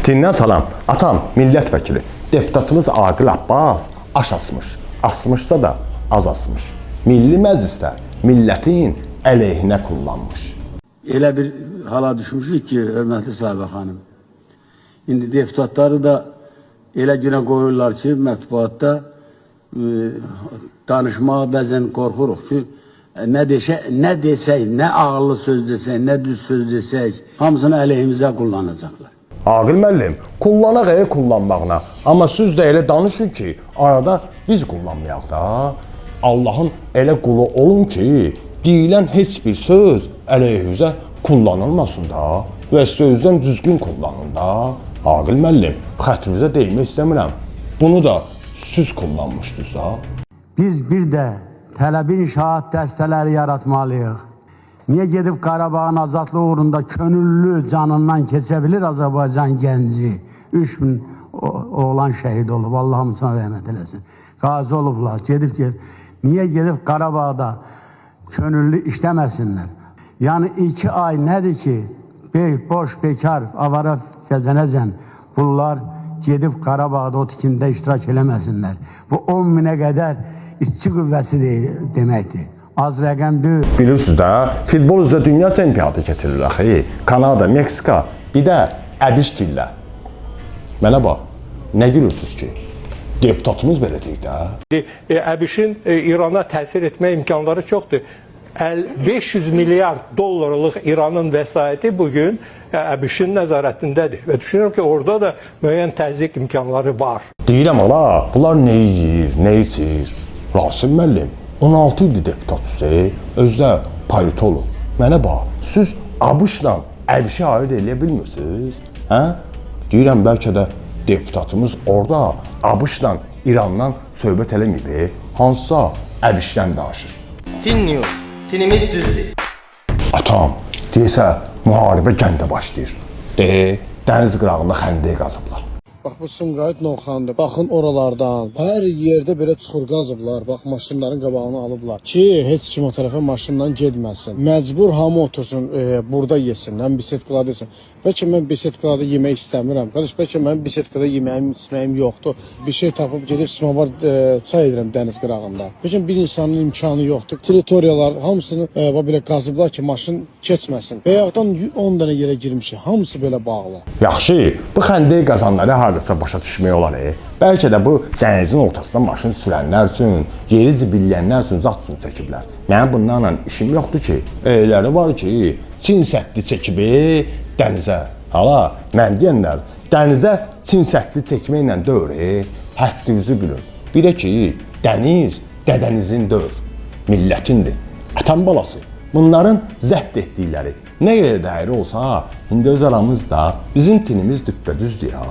Tindən salam. Atam millət vəkili, deputatımız Aqil Abbas aş asmış. Asmışsa da az asmış. Milli Məclisdə millətin əleyhinə kullanmış. Elə bir hala düşmüşük ki, hörmətli sahibə xanım. İndi deputatları da elə günə qoyurlar ki, mətbuatda danışmağa bəzən qorxuruq ki, nə deşə, nə desək, nə ağıllı söz desək, nə düz söz desək, hamısını əleyhimizə kullanacaqlar. Aqil müəllim, kullanaq kullanmağına. Amma siz də elə danışın ki, arada biz kullanmayaq da. Allahın elə qulu olun ki, deyilən heç bir söz əleyhinizə kullanılmasın da və sözdən düzgün kullanın da. Aqil müəllim, xətrinizə dəymək istəmirəm. Bunu da siz kullanmışdınız da. Biz bir də tələbi inşaat dəstələri yaratmalıyıq. Niyə gedib Qarabağın azadlığı uğrunda könüllü canından keçə bilir Azərbaycan gənci? 3000 oğlan şəhid olub. Allah hamısına rəhmət eləsin. Qazi olublar, gedib gel. Niyə gedib Qarabağda könüllü işləməsinlər? Yəni 2 ay nədir ki, boş, bekar, avara gəzənəcən bunlar gedib Qarabağda o tikintidə iştirak eləməsinlər. Bu 10 minə qədər işçi qüvvəsi deməkdir. Az rəqəm deyil. Bilirsiniz də, futbol üzrə dünya çempionatı keçirilir axı. Kanada, Meksika, bir də Ədişgillə. Mənə bax, nə gülürsüz ki? Deputatımız belə deyir də. ABŞ-in İrana təsir etmə imkanları çoxdur. 500 milyard dollarlıq İranın vəsaiti bugün ABŞ-in nəzarətindədir və düşünürəm ki, orada da müəyyən təzyiq imkanları var. Deyirəm ala, bunlar nə yeyir, nə içir? Rasim müəllim, 16 ildir deputatsınız, özü də politoloq. Mənə bax, siz ABŞ-la ABŞ-i ayırd eləyə bilmirsiniz? Hə? Deyirəm bəlkə də deputatımız orada ABŞ-la İrandan söhbət eləməyib, hansısa ABŞ-dən danışır. Tin News. Tinimiz düzdür. Atam, desə müharibə kəndə başlayır. De, dəniz qırağında xəndək qazıblar. Bax bu Sumqayıt Novxanıdır. Baxın oralardan. Hər yerdə belə çuxur qazıblar. Bax maşınların qabağını alıblar ki, heç kim o tərəfə maşınla getməsin. Məcbur hamı otursun, burada yesin, həm bisetkalarda yesin. Bəlkə mən bisetkalarda yemək istəmirəm. Qardaş, bəlkə mənim bisetkada yeməyim, içməyim yoxdur. Bir şey tapıb gedib smovar çay edirəm dəniz qırağında. Bəlkə bir insanın imkanı yoxdur. Territoriyalar hamısını bax belə qazıblar ki, maşın keçməsin. Bəyaqdan 10 dənə yerə girmişik. Hamısı belə bağlı. Yaxşı, bu xəndək qazanları hardasa başa düşmək olar. Bəlkə də bu dənizin ortasında maşın sürənlər üçün, yeri zibilləyənlər üçün zat üçün çəkiblər. Mənim bunlarla işim yoxdur ki. Eyləri var ki, Çin səddi çəkib dənizə. Hala, mən deyənlər dənizə Çin səddi çəkməklə deyil, həddinizi bilin. Bir də ki, dəniz dədənizin deyil, millətindir. Atan balası. Bunların zəbt etdikləri nə qədər dəyəri olsa, indi öz aramızda bizim tinimiz düppədüzdür ya.